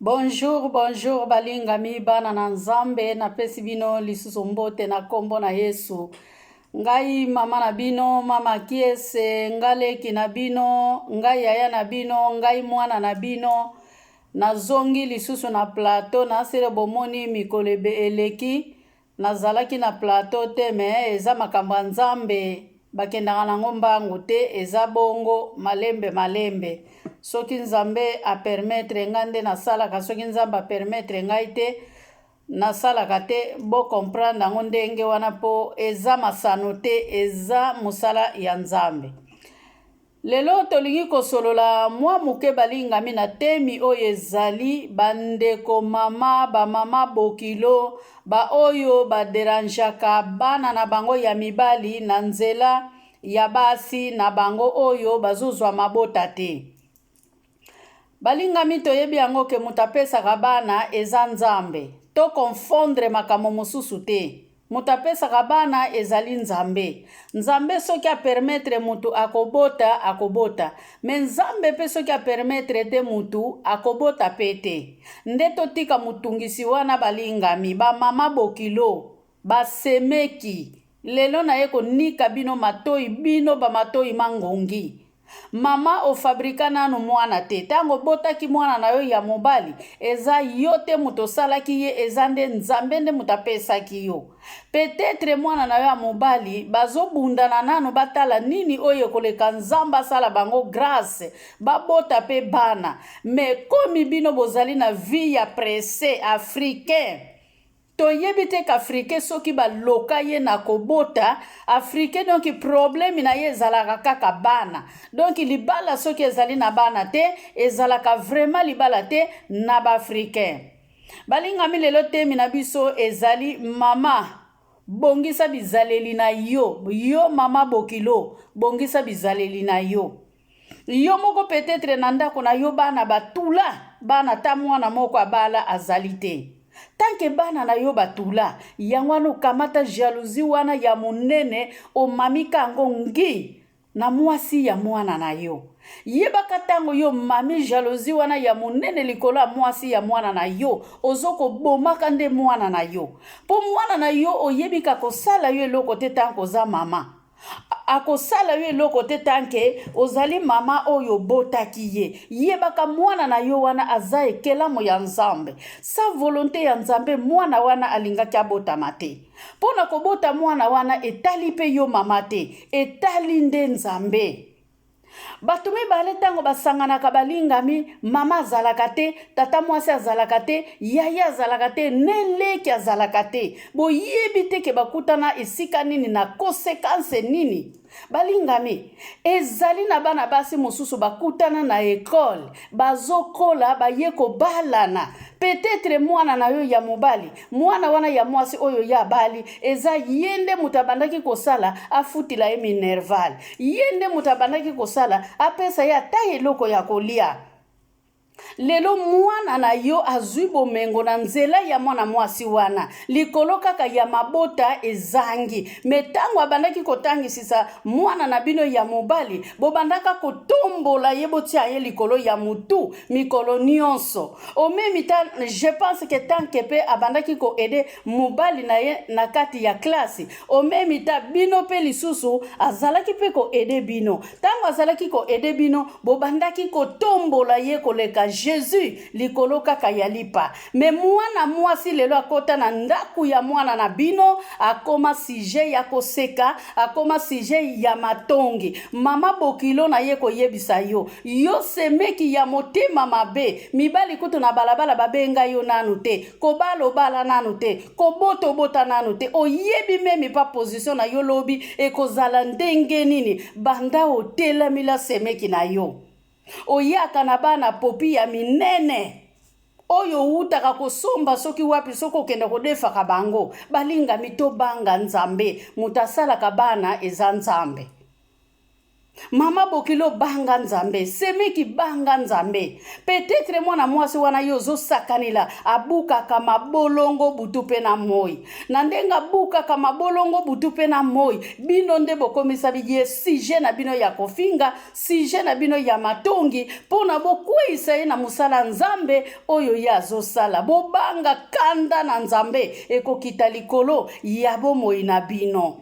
Bonjour, bonjour balingami bana na Nzambe, napesi bino lisusu mbote na kombo na Yesu. Ngai mama na bino, mama Kiese, nga leki na bino, ngai yaya na bino, ngai mwana na bino. Nazongi lisusu na plateau na sele bomoni mikolo eleki Nazalaki na plateau te mais eza makambo ya Nzambe bakendaka nango mbangu te eza bongo malembe malembe soki Nzambe a permettre nga nde nasalaka soki Nzambe a permettre ngai te nasalaka te bo comprendre yango ndenge wana po eza masano te eza mosala ya Nzambe. Lelo tolingi kosolola mwa moke balingami na temi oyo ezali bandeko mama, ba mama bokilo, ba oyo ba derangeaka bana na bango ya mibali na nzela ya basi na bango oyo bazozwa mabota te. Balingami toyebi yango ke moto apesaka bana eza Nzambe. To confondre makambo mosusu te. Moto apesaka bana ezali Nzambe. Nzambe soki a permettre mutu akobota, akobota. Mais Nzambe pe soki a permettre te mutu akobota pe te. Nde totika motungisi wana balingami, ba mama bokilo, ba semeki. Lelo naye konika bino matoyi, bino ba matoyi mangongi. Mama o fabrica nanu mwana te tango obotaki mwana na yo ya mobali eza yo te moto osalaki ye eza nde nzambe nde moto apesaki yo peut-etre mwana na yo ya mobali bazobundana nanu batala nini oyo ekoleka nzambe asala bango grace babota pe bana mais komi bino bozali na vie ya presse africain Toyebi te qu'africain soki ba loka ye na kobota, africain donc problème na ye ezalaka kaka bana. Donc libala soki ezali na bana te, ezalaka vraiment libala te na ba africain. Balingami lelo temi na biso ezali mama bongisa bizaleli na yo, yo mama bokilo bongisa bizaleli na yo. Yo moko peut-etre na ndako na yo bana batula, bana ata mwana moko abala azali te. Tant que bana na yo batula, yango wana okamata jalousie wana ya monene omamika yango ngi na mwasi ya mwana na yo. Yebaka tango yo omami jalousie wana ya monene likolo ya mwasi ya mwana na yo, ozo kobomaka nde mwana na yo. Po mwana na yo oyebi kakosala yo eloko te tant que oza mama. Akosala yo eloko te tant que ozali mama oyo obotaki ye. Yebaka mwana na yo wana aza ekelamo ya Nzambe. Sa volonte ya Nzambe mwana wana alingaki abotama te. Mpo na kobota mwana wana etali mpe yo mama te, etali nde Nzambe. Bato mibale ntango basanganaka balingami, mama azalaka te, tata mwasi azalaka te, yaya azalaka te, ne leki azalaka te. Boyebi te ke bakutana esika nini na kosekanse nini. Balingami, ezali na bana basi mosusu bakutana na ekole, bazokola baye kobalana. Peut-etre mwana na yo ya mobali, mwana wana ya mwasi oyo ye abali, eza ye nde moto abandaki kosala afutila ye minerval. Ye nde moto abandaki kosala apesa ye ata eloko ya kolia. Lelo mwana na yo azwi bomengo na nzela ya mwana mwasi wana likolo kaka ya mabota ezangi. Me ntango abandaki kotangisisa mwana na bino ya mobali, bobandaka kotombola ye botia ye likolo ya mutu mikolo nyonso. Omemi ta, je pense que tant que pe abandaki ko aider mobali na ye na kati ya classe, omemi ta bino pe lisusu azalaki pe ko aider bino. Tango azalaki ko aider bino, bobandaki kotombola ye koleka Jesus likolo kaka ya lipa. Mais mwana mwasi lelo akota na ndaku ya mwana na bino, akoma sujet ya koseka, akoma sujet ya matongi. Mama bokilo na ye koyebisa yo, yo semeki ya motema mabe, mibali kutu na balabala babenga yo nanu te, kobala obala nanu te, kobota obota nanu te, oyebi meme pas position na yo lobi ekozala ndenge nini, banda otelamila semeki na yo. Oyaka na bana popi ya minene oyo owutaka kosomba soki wapi soki okende kodefaka bango. Balingami tobanga Nzambe, moto asalaka bana eza Nzambe. Mama bokilo banga Nzambe, semeki banga Nzambe. Peut-être mwana mwasi wana yo ozosakanela abukaka mabolongo butu mpe na moi. Na ndenge abukaka mabolongo butu mpe na moi, bino nde bokomisa ye sujet na bino ya kofinga, sujet na bino ya matongi mpo na bokweyisa ye na mosala Nzambe oyo ye azosala. Bobanga kanda na Nzambe ekokita likolo ya bomoi na bino.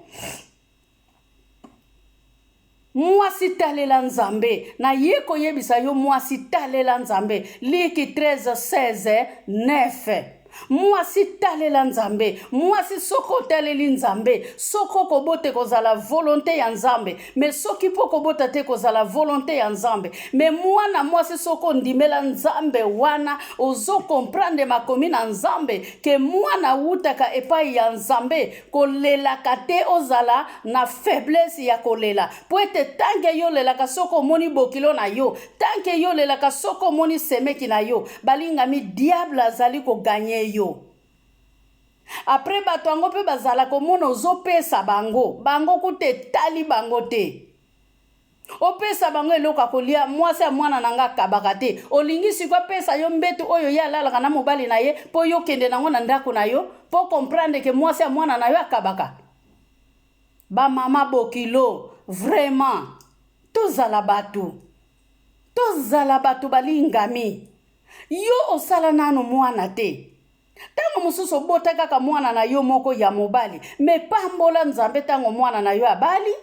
Mwasi talela Nzambe, na ye koyebisa yo mwasi talela Nzambe. Liki 13 16 9. Mwasi talela Nzambe. Mwasi soki otaleli Nzambe, soki okobota ekozala volonte ya Nzambe, me soki mpo okobota te ekozala volonte ya Nzambe. Me mwana mwasi soki ondimela Nzambe wana, ozo comprendre makomi na Nzambe ke mwana awutaka epai ya Nzambe, Kolelaka te ozala na faiblesse ya kolela po ete tant que yo olelaka soki omoni bokilo na yo, tant que yo olelaka soki omoni semeki na yo, balingami diable azali ko gagner yo. Après bato yango pe bazala komona ozopesa bango, bango kutu etali bango te. Opesa bango eloko ya kolia, mwasi ya mwana na nga akabaka te. Olingi sikoyo apesa yo mbetu oyo ye alalaka na mobali na ye po yo okende nango na ndako na yo po comprendre ke mwasi ya mwana na yo akabaka? Ba mama bokilo vraiment tozala batu tozala batu balingami yo osala nanu mwana te ntango mosusu obota kaka mwana na yo moko ya mobali me pambola Nzambe ntango mwana na yo abali.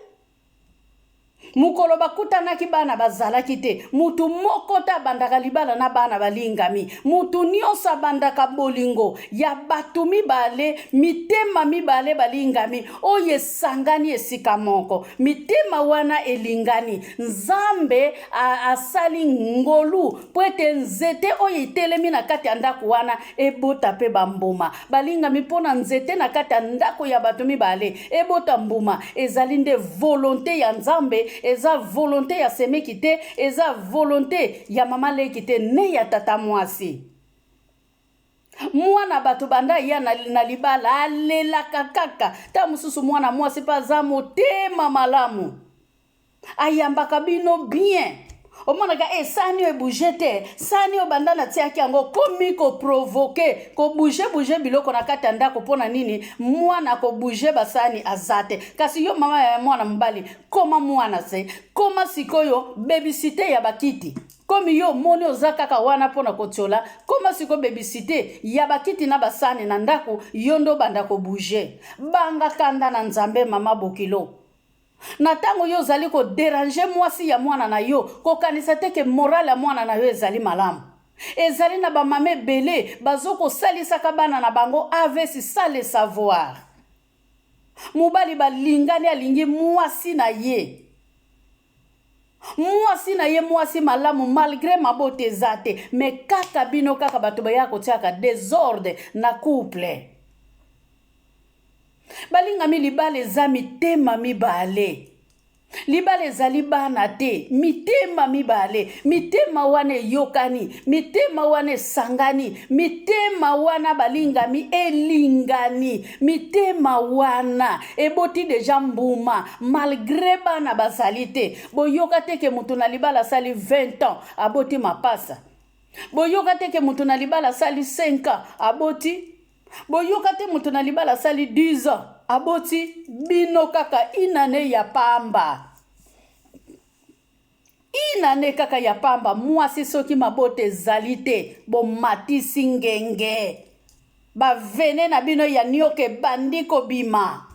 Mokolo bakutanaki bana bazalaki te. Mutu moko te abandaka libala na bana balingami. Mutu nionso abandaka bolingo ya batu mibale, mitema mibale balingami oyo esangani esika moko. Mitema wana elingani. Nzambe asali ngolu mpo ete nzete oyo etelemi na kati ya ndako wana ebota mpe bambuma. Balingami, mpo na nzete na kati ya ndako ya bato mibale ebota mbuma, ezali nde volonte ya Nzambe, eza volonte ya semeki te, eza volonte ya mama leki te, ne ya tata mwasi. Mwana bato banda aya na, na libala alelaka kaka. Ntango mosusu mwana mwasi mpe aza motema malamu, ayambaka bino bien, omonaka e eh, sani oyo ebouge te, sani oyo banda natiaki yango komi koprovoke kobouge bouge biloko na kati ya ndako. Mpo na nini mwana kobouge basani aza te? Kasi yo mama ya mwana mobali, koma mwana se koma sikoyo bebisite ya bakiti komi yo omoni oza kaka wana mpo na kotiola, koma sikoyo bebisite ya bakiti na basani na ndako, yo nde obanda kobouge. Banga kanda na Nzambe, mama bokilo. Na ntango yo ozali ko deranger mwasi ya mwana na yo, kokanisa te ke morale ya mwana na yo ezali malamu. Ezali na ba mama ebele bazo kosalisaka bana na bango avc sans le savoir. Mobali balingani alingi mwasi na ye. Mwasi na ye mwasi malamu malgre mabota eza te, mais kaka bino kaka bato baya kotiaka desordre na couple. Balingami, libala eza mitema mibale. Libala ezali bana te, mitema mibale. Mitema wana eyokani, mitema wana esangani, mitema wana balingami elingani, mitema wana eboti deja mbuma malgre bana bazali te. Boyoka te ke moto na libala asali 20 ans aboti mapasa. Boyoka te ke moto na libala asali 5 ans aboti. Boyoka te moto na libala asali 10 ans aboti. Bino kaka inane ya pamba, inane kaka ya pamba. Mwasi soki mabota ezali te, bomatisi ngenge, bavene na bino ya nioka ebandi kobima.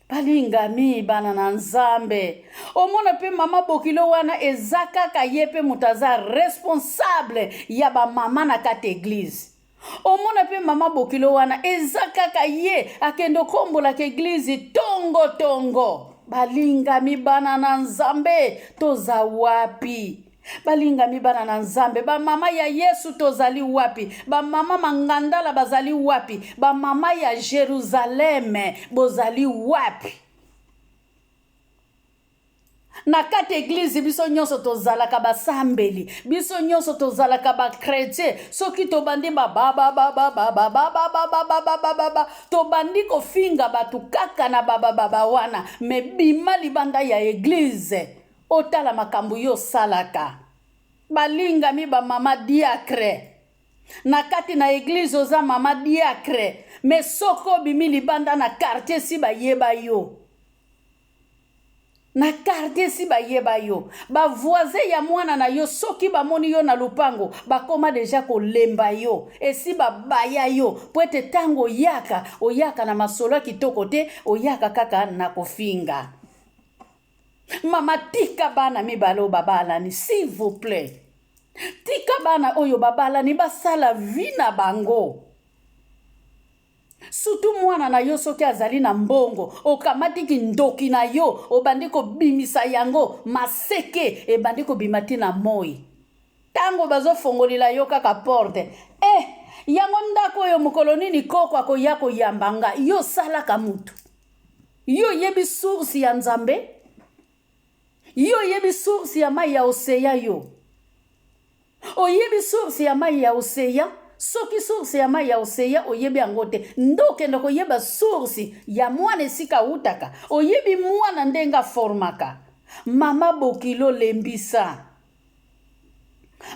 Balingami bana na Nzambe, omona mpe mama bokilo wana eza kaka ye mpe moto aza responsable ya bamama na kati eglize. Omona mpe mama bokilo wana eza kaka ye akende okombolaka eglize tongo tongo. Balingami bana na Nzambe, toza wapi? Balingami bana na Nzambe, bamama ya Yesu tozali wapi? Bamama mangandala bazali wapi? Bamama ya Jerusaleme bozali wapi? Na kati eglize biso nyonso tozalaka basambeli, biso nyonso tozalaka bachrétien. Soki tobandi bababababababababababababa, tobandi kofinga bato kaka na babababa wana, me bima libanda ya eglize, otala makambo yo osalaka. Balingami bamama diacre, na kati na eglize oza mama diacre, me soki obimi libanda na quartier, si bayeba yo na quartier, si bayeba yo, bavoisin ya mwana na yo, soki bamoni yo na lupango, bakoma deja kolemba yo, esi babaya yo, po ete ntango oyaka, oyaka na masolo ya kitoko te, oyaka kaka na kofinga. Mama, tika bana mibale oyo babalani, s'il vous plaît. Tika bana oyo babalani basala vie na bango. Surtout mwana na yo, soki azali na mbongo, okamati kindoki na yo, obandi kobimisa yango, maseke ebandi kobima ntina moi. Ntango bazofongolela yo kaka porte, eh, yango ndako oyo, mokolo nini koko akoya koyamba nga? Yo osalaka mutu, yo oyebi source ya Nzambe, yo oyebi source ya mai ya oseya, yo oyebi source ya mai ya oseya. Soki source ya mai ya oseya oyebi yango te, nde okende koyeba source ya mwana esika awutaka? Oyebi mwana ndenge aformaka? Mama bokilo, lembisa.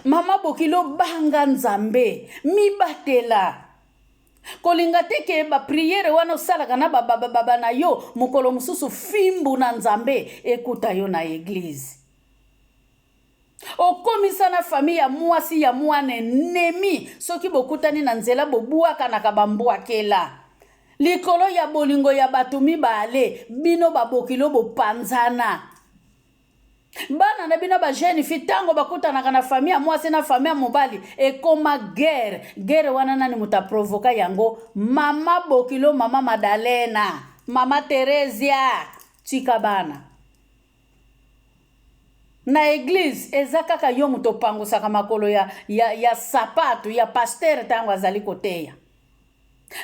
Mama bokilo, banga Nzambe, mibatela. Kolinga te ke baprière wana osalaka na babababa na yo, mokolo mosusu fimbu na Nzambe ekuta yo na eglize. Okomisa na famille ya mwasi ya mwana ennemi. Soki bokutani na nzela, bobwakanaka bambwakela likolo ya bolingo ya bato mibale. Bino babokilo, bopanzana. Bana na bino bajeune fille, ntango bakutanaka na famille ya mwasi na famille ya mobali, ekoma guerre. Guerre wana, nani moto aprovoka yango? Mama bokilo, mama Madalena, mama Teresia, tika bana na eglize. Eza kaka yo moto opangusaka makolo ya sapato ya pasteur ntango azali koteya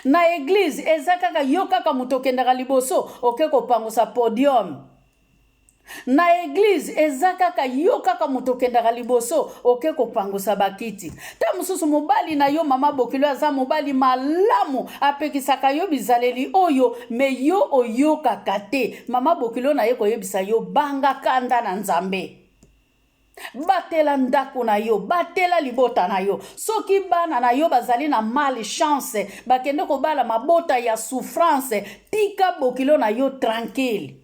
na eglize. Eza kaka yo kaka moto okendaka liboso, oke kopangusa podium na eglize. Eza kaka yo kaka moto okendaka liboso, oke kopangusa bakiti. Ta mosusu mobali na yo, mama bokilo, aza mobali malamu, apekisaka yo bizaleli oyo, me yo oyokaka te. Mama bokilo na ye koyebisa yo, banga kanda na Nzambe, batela ndako na yo, batela libota na yo. Soki bana na yo bazali na malchance, bakende kobala mabota ya souffrance, tika bokilo na yo tranquille.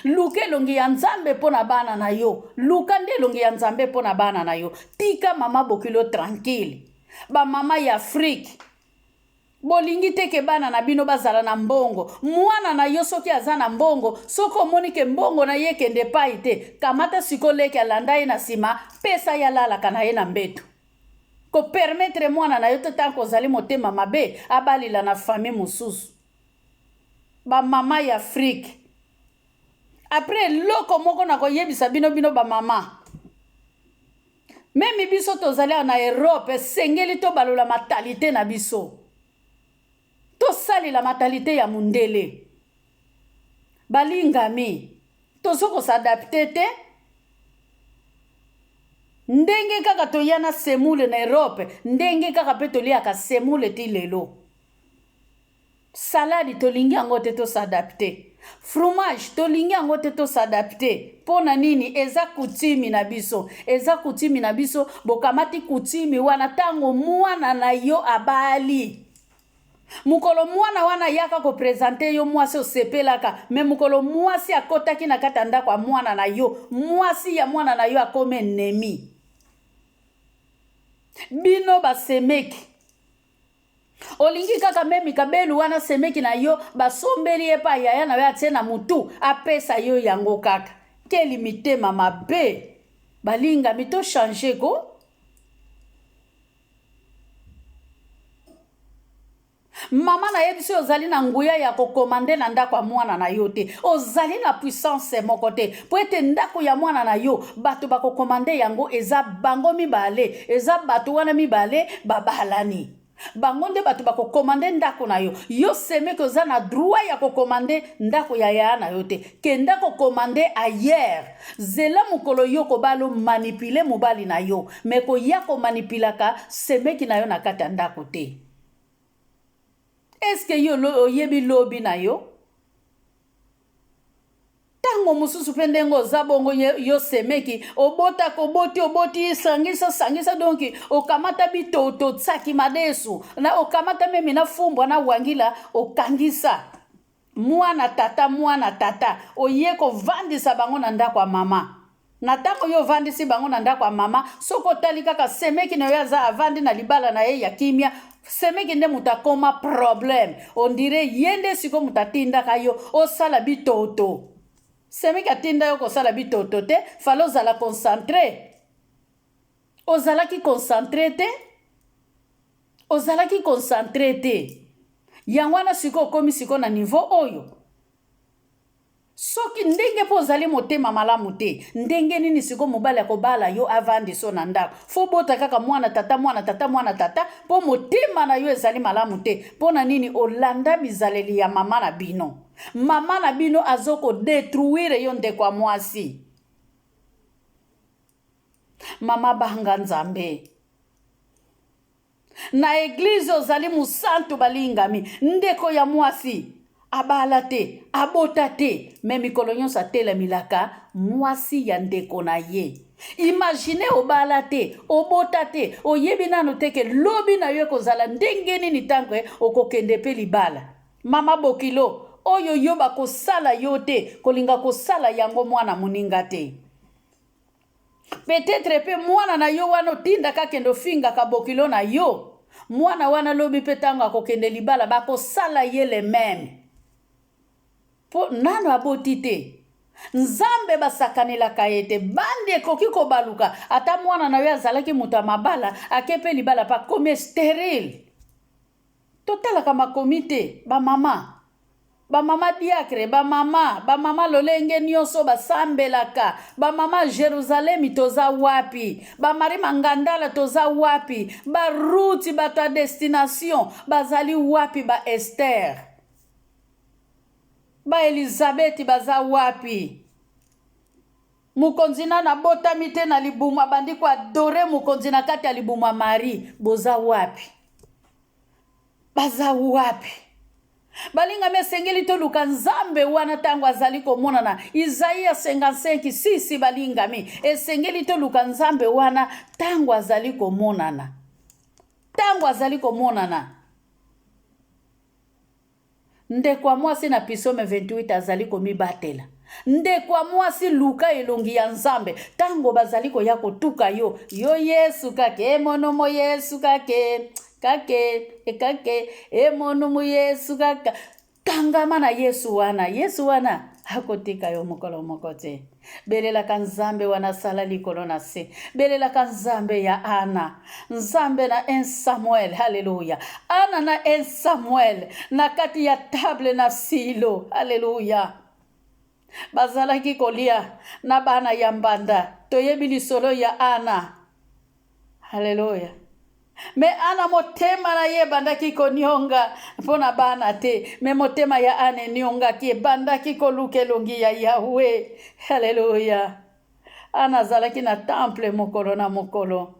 Luka elongi ya Nzambe mpo na bana na yo. Luka nde elongi ya Nzambe mpo na bana na yo. Tika mama bokilo tranquille. Bamama ya Afrique, bolingi te ke bana na bino bazala na mbongo. Mwana na yo soki aza na mbongo, soki omoni ke mbongo na ye ekende epai te, kamata siko leki, alanda ye na nsima, pesa ye, alalaka na ye na mbeto. Kopermettre mwana na yo te, ntango ozali motema mabe, abalila na famille mosusu. Bamama ya Afrique, après eloko moko na koyebisa bino, bino bamama, même biso tozali awa na Europe, esengeli tobalola mentalité na biso, tosalela mentalité ya mondele. Balingami, tozo kos'adapter te. Ndenge kaka toya na semoule na Europe, ndenge kaka mpe toliaka semoule ti lelo. Salade tolingi yango te, tos'adapter. Fromage tolingi yango te, tos'adapter. Mpo na nini? Eza coutume na biso, eza coutume na biso. Bokamati coutume wana. Ntango mwana na yo abali, mokolo mwana wana ayaka koprésenter yo mwasi, osepelaka. Me mokolo mwasi akɔtaki na kati ya ndako ya mwana na yo, mwasi ya mwana na yo akomi ennemi. Bino basemeki, olingi kaka memi kabelu wana semeki na yo basombeli ye pa yaya na yo, atie na mutu, apesa yo yango kaka. Keli mitema mabe! Balingami, tochange ko. Mama nayebi so ozali na nguya ya kocommander na ndako ya mwana na yo te. Ozali na puissance moko te, mpo ete ndako ya mwana na yo, bato bakocommander yango eza bango mibale, eza bato wana mibale babalani. Bango nde bato bakokomande ndako na yo. Yo semeki oza na droit ya kokomande ndako ya yaya na yo te. Kenda kokomande ailleurs. Zela mokolo yo kobala omanipule mobali na yo, me koya komanipulaka semeki na yo na kati ya ndako te. Eske yo oyebi lobi na yo? Ntango mosusu mpe ndenge oza bongo, yo semeki obotaka, oboti, oboti, sangisa, sangisa, donki okamata bitoto, tsaki madesu na okamata memi na fumbwa na wangila, okangisa mwana tata, mwana tata, oye kovandisa bango na ndako ya mama. Na ntango yo ovandisi bango na ndako ya mama, soki otali kaka semeki na yo aza avandi na libala na ye ya kimia, semeki nde moto akoma problème. Ondire ye nde sikoyo moto atindaka yo osala bitoto. Semeki atinda yo kosala bitoto te, fale ozala concentré. Ozalaki concentré te, ozalaki concentré te. Yango wana sikoyo okomi sikoyo na niveau oyo. Soki ndenge mpo ozali motema malamu te, ndenge nini sikoyo mobali akobala yo avandi so na ndako? Fo bota kaka mwana tata, mwana tata, mwana tata, mpo motema na yo ezali malamu te. Mpo na nini olanda bizaleli ya mama na bino? Mama na bino azokodetruire yo, ndeko ya mwasi. Mama, banga Nzambe. Na eglize ozali mosantu, balingami. Ndeko ya mwasi abala te, abota te, me mikolo nyonso atelemelaka mwasi ya ndeko na ye. Imagine, obala te, obota te, oyebi nano te ke lobi na yo ekozala ndenge nini ntango okokende mpe libala. Mama bokilo, oyo yo bakosala yo te, kolinga kosala yango mwana moninga te. Peut-être mpe mwana na yo wana otindaka akende ofingaka bokilo na yo, mwana wana lobi mpe ntango akokende libala bakosala ye le même, mpo nano aboti te. Nzambe basakanelaka ye te. Bandi ekoki kobaluka. Ata mwana na yo azalaki moto ya mabala, ake mpe libala mpe akomi stérile. Totalaka makomi te. Bamama, bamama diacre, bamama, bamama lolenge nyonso basambelaka, bamama Jerusalemi toza wapi? Bamari Mangandala toza wapi? Baruti, bato ya destination bazali wapi? Ba Ester, ba Elizabeti baza wapi? Mokonzi nano abotami te na libumu, abandi koadorer mokonzi na kati ya libumu ya Marie. Boza wapi? Baza wapi? Balingami, esengeli toluka Nzambe wana ntango azali komonana. Isaia 55 6. Balingami, esengeli toluka Nzambe wana ntango azali komonana, ntango azali komonana. Ndeko ya mwasi, na Psaume 28 azali komibatela. Ndeko ya mwasi, luka elongi ya Nzambe ntango bazali koya kotuka yo. Yo Yesu kake emonomo, Yesu kake kake ekake emonomo, Yesu kaka. Kangama na Yesu wana. Yesu wana akotika yo mokolo moko te. Belelaka Nzambe wana asala likolo na se. Belelaka Nzambe ya Ana, Nzambe na 1 Samuel. Halleluya! Ana na 1 Samuel na kati ya table na Silo, halleluya, bazalaki kolia na bana ya mbanda. Toyebi lisolo ya Ana, halleluya. Me Ana, motema na ye ebandaki konionga mpo na bana te. Me motema ya Ana eniongaki, ebandaki koluka elongi ya Yawe, halleluya. Ana azalaki na temple mokolo na mokolo.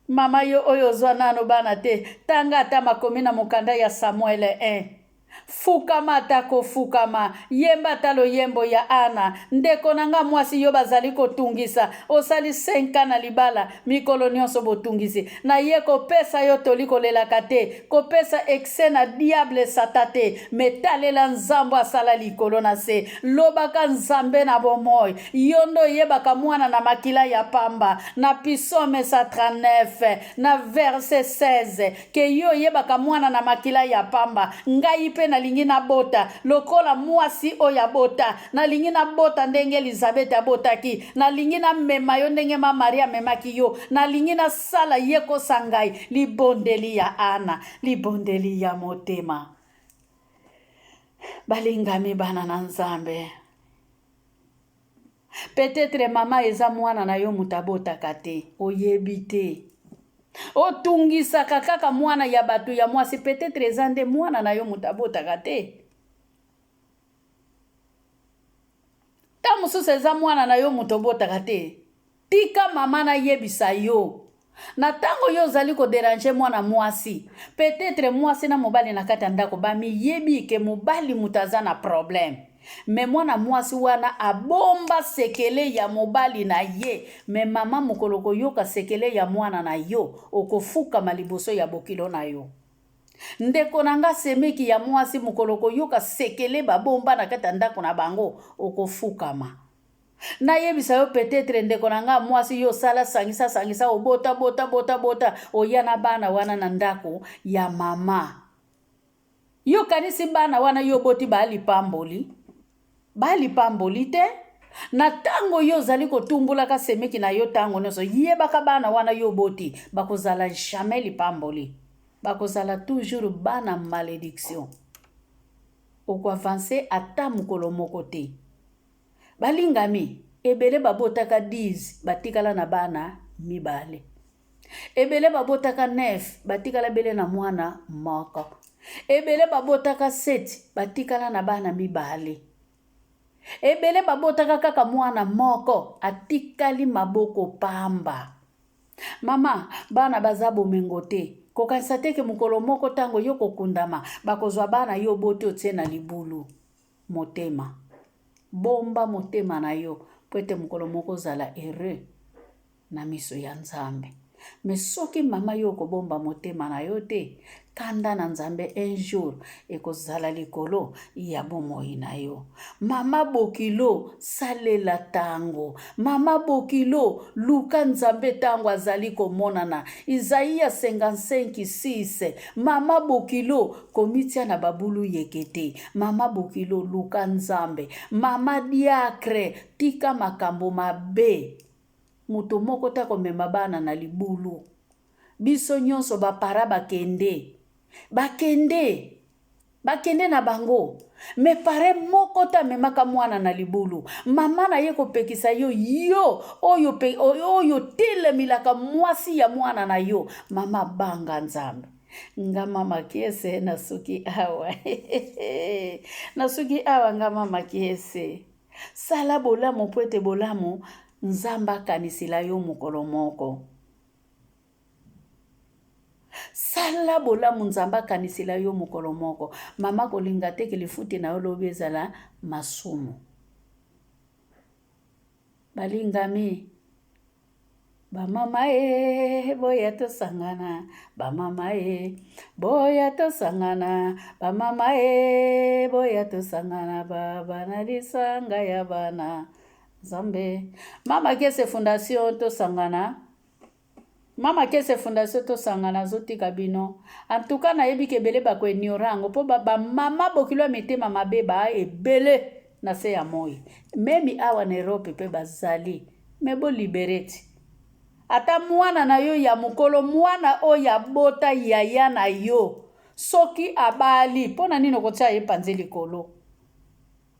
Mama, yo oyo ozwa nano bana te, tanga ata makomi na mokanda ya Samuele 1. Fukama, ata kofukama, yemba ata loyembo ya Ana. Ndeko na nga mwasi, yo bazali kotungisa, osali 5 na libala, mikolo nyonso botungisi na ye. Kopesa yo toli, kolelaka te, kopesa excès na diable Satan te, me talela Nzambe asala likolo na se. Lobaka Nzambe na bomoi. Yo nde oyebaka mwana na makila ya pamba na Psaume 139 na verset 16, ke yo oyebaka mwana na makila ya pamba. Ngai mpe nalingi nabota lokola mwasi oyo abota. Nalingi nabota ndenge Elizabeth abotaki. Nalingi namema yo ndenge ma Marie amemaki yo. Nalingi nasala ye kosa ngai. Libondeli ya Ana, libondeli ya motema. Balingami bana na Nzambe, peut-être mama eza mwana na yo moto abotaka te, oyebi te. Otungisaka kaka mwana ya bato ya mwasi, peut-etre eza nde mwana na yo moto abotaka te. Ntango mosusu eza mwana na yo moto obotaka te. Tika mama nayebisa yo. Na ntango yo ozali koderange mwana mwasi, peut-etre mwasi na mobali na kati ya ndako bamiyebi ke mobali moto aza na problème. Mais mwana mwasi wana abomba sekele ya mobali na ye. Mais mama mokolo okoyoka sekele ya mwana na yo, okofukama liboso ya bokilo na yo. Ndeko na nga semeki ya mwasi mokolo okoyoka sekele babomba na kati ya ndako na bango, okofukama. Nayebisa yo peut-etre ndeko na nga mwasi yo osala sangisa sangisa obota bota bota bota oya na bana wana na ndako ya mama. Yo okanisi bana wana yo oboti ba lipamboli? Ba lipamboli te. Na tango yo ozali kotumbolaka semeki na yo tango nyonso, yebaka bana wana yo oboti bakozala jamais lipamboli. Bakozala toujours bana malediction. Oko avancer ata mokolo moko te. Balingami, ebele babotaka 10 batikala na bana mibale. Ebele babotaka 9 batikala bele na mwana moko. Ebele babotaka 7 batikala na bana mibale. Ebele babotaka kaka mwana moko atikali maboko pamba. Mama, bana baza bomengo te. Kokanisa te ke mokolo moko ntango yo kokundama bakozwa bana yo oboti otie na libulu. Motema. Bomba motema na yo mpo ete mokolo moko ozala heureux na miso ya Nzambe. Mais soki mama yo okobomba motema na yo te, kanda na Nzambe un jour ekozala likolo ya bomoi na yo. Mama bokilo, salela tango. Mama bokilo, luka Nzambe tango azali komonana. Isaïe 55:6. Mama bokilo, komitia na babulu yeke te. Mama bokilo, luka Nzambe. Mama diacre, tika makambo mabe. Moto moko te akomema bana na libulu. Biso nyonso ba para bakende. Bakende. Bakende na bango. Mais parrain moko te amemaka mwana na libulu. Mama na ye kopekisa yo, yo oyo oyo telemilaka mwasi ya mwana na yo. Mama banga Nzambe. Nga mama kiese nasuki awa. Nasuki awa nga mama kiese. Sala bolamu mpo ete bolamu Nzambe akanisela yo mokolo moko. Sala bolamu Nzambe akanisela yo mokolo moko. Mama kolinga te ke lifuti na yo lobi ezala masumu. Balingami ba mama e boya tosangana ba mama e boya tosangana ba mama e boya tosangana baba na lisanga ya bana Nzambe. Mama Kiese Fondation tosangana. Mama Kiese Fondation tosangana azotika bino. En tout cas nayebi ke ebele bako ignorer yango po ba, ba mama bokilo ya mitema mabe ba ebele na se ya moi. Memi awa na Europe pe bazali. Mais bo libere ti. Ata mwana na yo ya mokolo, mwana oyo abota yaya na yo, soki abali, mpo na nini okotia ye panzi likolo?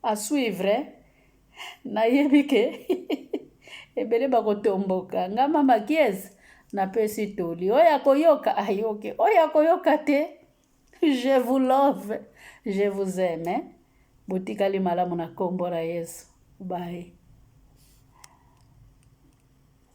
A suivre nayebi ke ebele bakotomboka nga mama kies napesi toli oyo akoyoka ayoki oyo akoyoka te je vous love je vous aime botikali malamu na kombo na yesu bye.